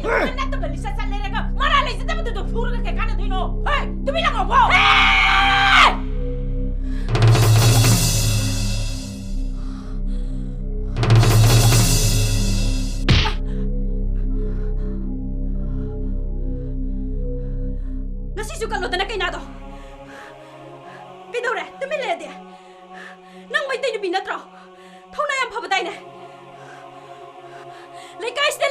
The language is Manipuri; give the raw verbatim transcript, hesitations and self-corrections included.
ꯅꯠꯇꯕ ꯂꯤꯆꯠ ꯆꯠ ꯂꯩꯔꯒ ꯃꯔꯥ ꯂꯩꯖꯗꯕꯗꯨꯗ ꯐꯨꯔꯒ ꯀꯩ ꯀꯥꯟꯅꯗꯣꯏꯅꯣ? ꯍꯦ, ꯇꯨꯃꯤꯟ ꯂꯥꯛꯑꯣꯕꯣ! ꯉꯁꯤꯁꯨ ꯀꯠꯂꯣꯗꯅ ꯀꯩꯅꯥꯗꯣ꯫ ꯀꯩꯗꯧꯔꯦ? ꯇꯨꯃꯤꯟ ꯂꯩꯔꯗꯤ? ꯅꯪ ꯃꯩꯇꯩ ꯅꯨꯄꯤ ꯅꯠꯇ꯭ꯔꯣ? ꯊꯧꯅꯥ ꯌꯥꯝ ꯐꯕꯗꯥꯏꯅꯦ? ꯂꯩꯀꯥꯏꯁꯤꯗ